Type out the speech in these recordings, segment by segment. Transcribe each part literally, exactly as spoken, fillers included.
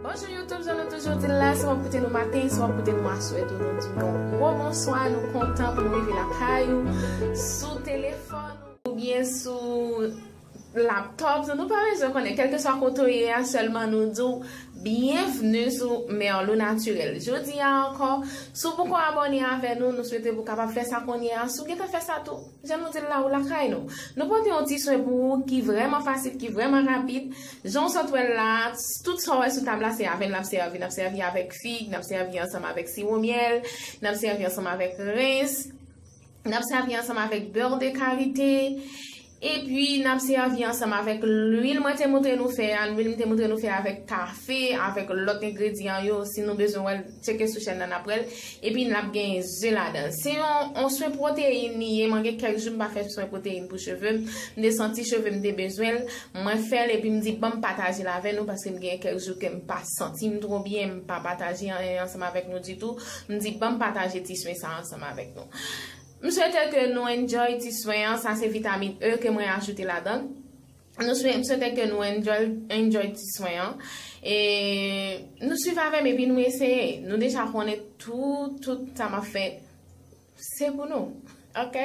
Bonjou YouTube, jan nou toujou di l la, si w ap koute nou maten, si w ap koute nou aswè tou, nou di w yon gwo bonswa, nou kontan pou nou rive lakay ou, sou telefòn ou, oubyen sou laptop, nou pa bezwen konnen, kèlkeswa kote w ye a, sèlman nou di w byenvni sou Merlot Naturel. Jodi a ankò, si w poko abòne avè nou, nou swete pou w kapab fè sa kounye a, si w gentan fè sa tou, jan nou di l la, ou lakay nou. Nou pote yon ti swen pou ou ki vrèman fasil, ki vrèman rapid. Jan w sot wè l la, tout sa w wè sou tab la, se avè n l ap sèvi. N ap sèvi avèk fig, n ap sèvi ansanm avèk siwo myèl, n ap sèvi ansanm avèk rens, n ap sèvi ansanm avèk bè de karite. Epi, n ap sèvi ansanm avèk lwil mwen te montre nou fè a, lwil m te montre nou fè avèk kafe, avèk lòt engredyan yo. Si nou bezwen wè l, tcheke sou chèn nan, n ap wè l. Epi, n ap gen ze ladan l. Se yon, yon swen pwoteyin li ye. Mwen gen kèk jou m pa fè swen pwoteyin pou cheve m. M te santi cheve m te bezwen l. Mwen fè l epi m di, "Ban m pataje l avè nou," paske m gen kèk jou ke m pa santi m twò byen, m pa pataje anyen ansanm avèk nou ditou. M di, "Ban m pataje ti swen sa ansanm avèk nou." M swete ke nou enjoy ti swen an. Sa se vitamin E ke mwen ajoute ladan l. Nou swe-, m swete ke nou enjoy, enjoy ti swen an. E nou swiv avè m epi nou eseye. Nou deja konnen tout, tout sa m ap fè, se pou nou. Ok?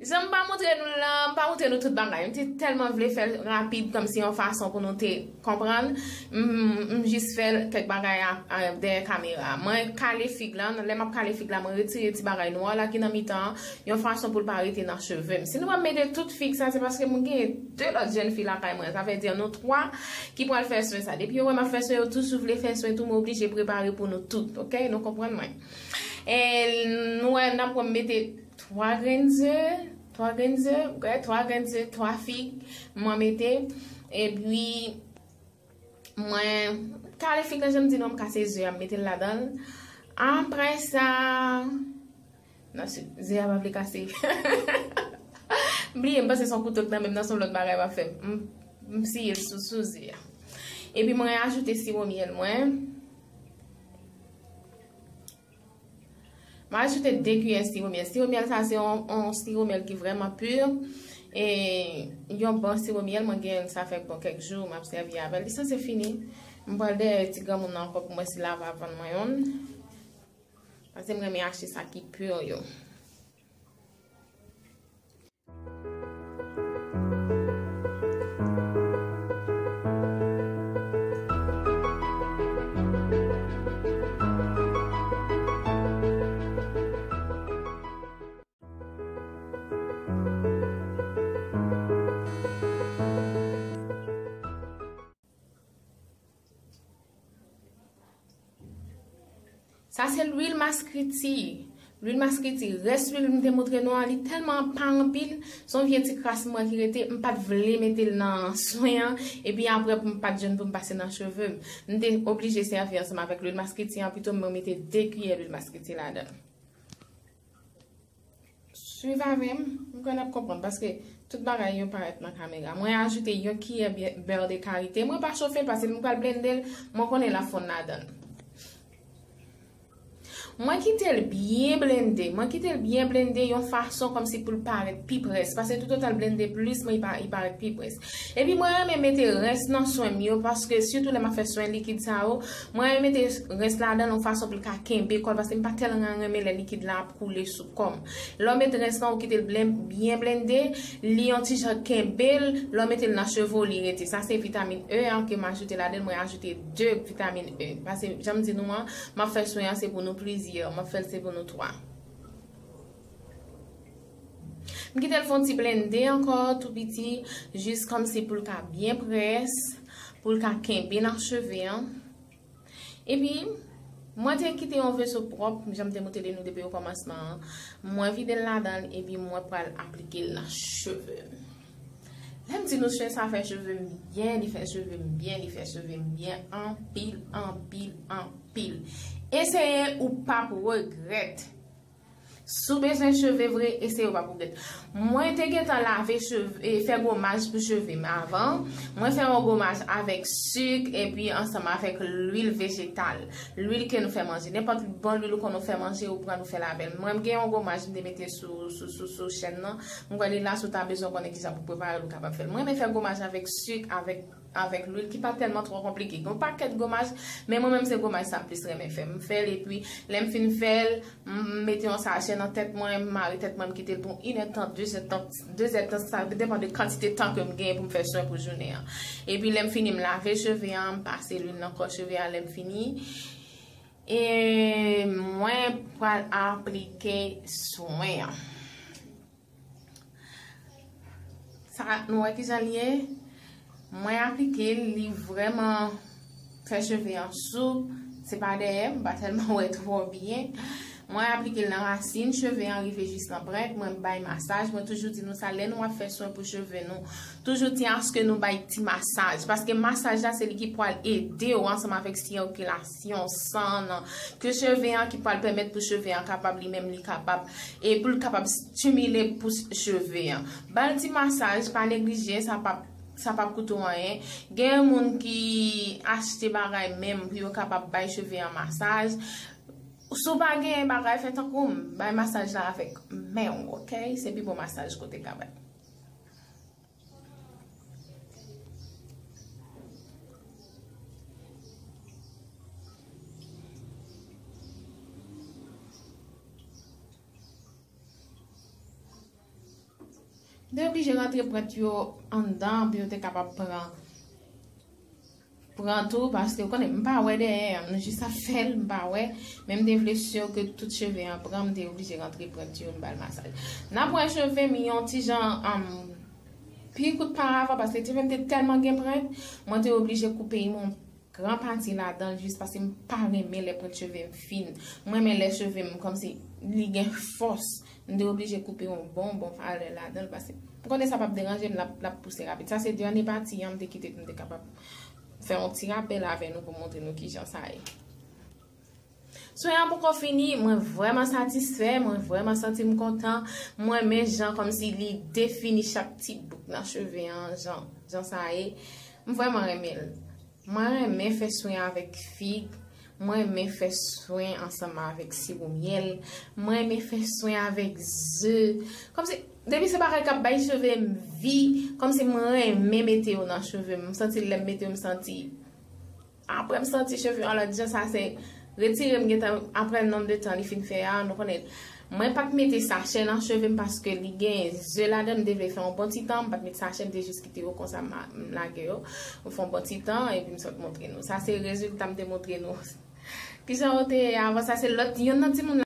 Jan m pa montre nou la, m pa montre nou tout bagay. M te tèlman vle fè l rapid, kòmsi yon fason pou nou te konprann. M, m jis fè l kèk bagay a, a, dèyè kamera. Mwen kale fig la, lè m ap kale fig la, mwen retire ti bagay nwa la ki nan mitan an, yon fason pou l pa rete nan cheve m. Si nou wè m mete tout fig sa, se paske mwen gen de lòt jèn fi lakay mwen. Sa vle di nou twa ki pral fè swen sa. Depi yo wè m ap fè swen, yo toujou vle fè swen tou, mwen oblije prepare pou nou tout. Ok? Nou konprann mwen. E nou wè, n ap wè m mete twa grenn ze, twa grenn ze, ok, twa grenn ze, twa fig, mwen mete, epi mwen kale fig la, jan m di nou, m kase ze a, m mete l ladan l. Apre sa, non, se, ze a pa vle kase. M bliye, m panse se yon kouto k nan men m nan, se yon lòt bagay m ap fè. M, m siye l sou, sou ze a. Epi mwen ajoute siwo myèl mwen. M ajoute de kiyè siwo myèl. Siwo myèl sa se yon, yon siwo myèl ki vrèman pur. E yon bon siwo myèl, mwen gen sa fè bon kèk jou, m ap sèvi avè l. Li sanse fini. M pral dèyè ti granmoun nan ankò pou mwen si l ava vann mwen youn. Paske m renmen achte sa ki pur yo. Sa se lwil maskriti. Lwil maskriti, rès lwil m te montre nou an, li tèlman pa anpil, se yon vye ti kras mwen ki rete, m pa t vle mete l nan swen an, epi apre m pa t jwenn pou m pase nan cheve m. M te oblije sèvi ansanm avèk lwil maskriti an, pito mwen mete de kiyè lwil maskriti ladan l. Swiv avè m, m kwè n ap konprann, paske tout bagay yo parèt nan kamera. Mwen ajoute yon kiyè bè, bè de karite. Mwen pa chofe l, paske m pral blende l, mwen konnen l ap fonn ladan l. Mwen kite l byen blende. Mwen kite l byen blende yon fason kòmsi pou l parèt pi près. Paske toutotan l blende plis, mwen, li pa, li parèt pi près. Epi mwen renmen mete rens nan swen m yo, paske sitou lè m ap fè swen likid sa yo, mwen renmen mete rens ladan l yon fason pou l ka kenbe kò l, paske m pa tèlman renmen lè likid la ap koule sou kò m. Lè w met rens lan, ou kite l blen-, byen blende, li yon ti jan kenbe l, lè w mete l nan cheve w, li rete. Sa se vitamin E a ke m ajoute ladan l, mwen ajoute de vitamin E. Paske, jan m di nou an, m ap fè swen an se pou nou plizyè, m ap fè l se pou nou twa. M kite l fè yon ti blende ankò, tou piti, jis kòmsi pou l ka byen près, pou l ka kenbe nan cheve an. Epi, mwen te kite yon veso pwòp, jan m te montre nou depi o kòmansman an. Mwen vide l ladan l, epi mwen pral aplike l nan cheve m. Lè m di nou swen sa fè cheve m byen, li fè cheve m byen, li fè cheve m byen anpil, anpil, anpil. Eseye, ou p ap regrèt. Si w bezwen cheve vre, eseye w p ap regrèt. Mwen te gentan lave cheve, e, fè gomaj pou cheve m avan. Mwen fè yon gomaj avèk sik epi ansanm avèk lwil vejetal. Lwil ke nou fè manje. Nenpòt bon lwil ou konn ou fè manje, ou pran ou fè l avè l. Mwen m gen yon gomaj m te mete sou, sou, sou, sou chèn nan. M kwè li la, si w ta bezwen konnen kijan pou prepare l, ou kapab fè l. Mwen renmen fè gomaj avèk sik, avèk Avèk lwil ki pa tèlman twò konplike. Gen yon pakèt gomaj, men mwen menm se gomaj sa m plis renmen fè. M fè l epi lè m fin fè l, m mete yon sachè nan tèt mwen, m mare tèt mwen, m kite l pou yon inèdtan, dezèdtan, dezèdtan, sa depann de kantite tan ke m genyen pou m fè swen pou jounen an. Epi lè m fini, m lave cheve an, m pase lwil nan kò cheve a lè m fini. E mwen pral aplike swen an. Sa, nou wè kijan l ye? Mwen aplike l, li vrèman fè cheve an soup. Se pa dèyè, m pa tèlman wè twò byen. Mwen aplike l nan rasin, cheve an rive jis nan pwent, mwen bay masaj. Mwen toujou di nou sa, lè nou ap fè swen pou cheve nou, toujou tyen aske nou bay ti masaj. Paske masaj la, se li ki pral ede w ansanm avèk sikilasyon san nan, ke cheve an ki pral pèmèt pou cheve an kapab li menm, li kapab, e pou l kapab stimile pous cheve an. Ba l ti masaj, pa neglije, sa p ap, sa p ap koute w anyen. Gen moun ki achte bagay menm pou yo kapab bay cheve an masaj. Si w pa gen bagay, fè tankou m, bay masaj la avèk men w, oke? Se pi bon masaj kote ka bay. M te oblije rantre pwent yo anndan pou yo te kapab pran, pran tou, paske w konnen, m pa wè dèyè, m jis ap fè l, m pa wè, men m te vle si ke tout cheve an pran, m te oblije rantre pwent yo, m ba l masaj. N ap wè cheve m yon ti jan, um, pi kout paravan, paske cheve m te tèlman gen pwent, mwen te oblije koupe yon gran pati ladan l jis paske m pa renmen lè pwent cheve m fin. Mwen renmen lè cheve m kòmsi li gen fòs. M te oblije koupe yon bon, bon valè ladan l paske m konnen sa p ap deranje m, l ap, l ap pouse rapid. Sa se dènye pati an m te kite pou m te kapab fè yon ti rapèl avè nou pou montre nou kijan sa ye. Swen an poko fini, mwen vrèman satisfè, mwen vrèman santi m kontan. Mwen renmen jan kòmsi li defini chak ti bouk nan cheve an, jan, jan sa ye. M vrèman renmen l. Mwen renmen fè swen avèk fig. Mwen renmen fè swen ansanm avèk siwo myèl. Mwen renmen fè swen avèk ze. Kòmsi, depi se bagay k ap bay cheve m vi, kòmsi mwen renmen mete yo nan cheve m. M santi lè m mete yo, m santi Apre m santi cheve an lòt jan, sa se retire m gentan, apre nonb de tan li fin fè a, nou konnen. Mwen pa t mete sachè nan cheve m paske li gen ze ladan l, m te vle fè yon bon ti tan, m pa t met sachè, m te jis kite yo konsa, m a, m lage yo. M fè yon bon ti tan, epi m sot montre nou. Sa se rezilta m te montre nou. Kijan yo te ye avan, sa se lòt, yonn nan timoun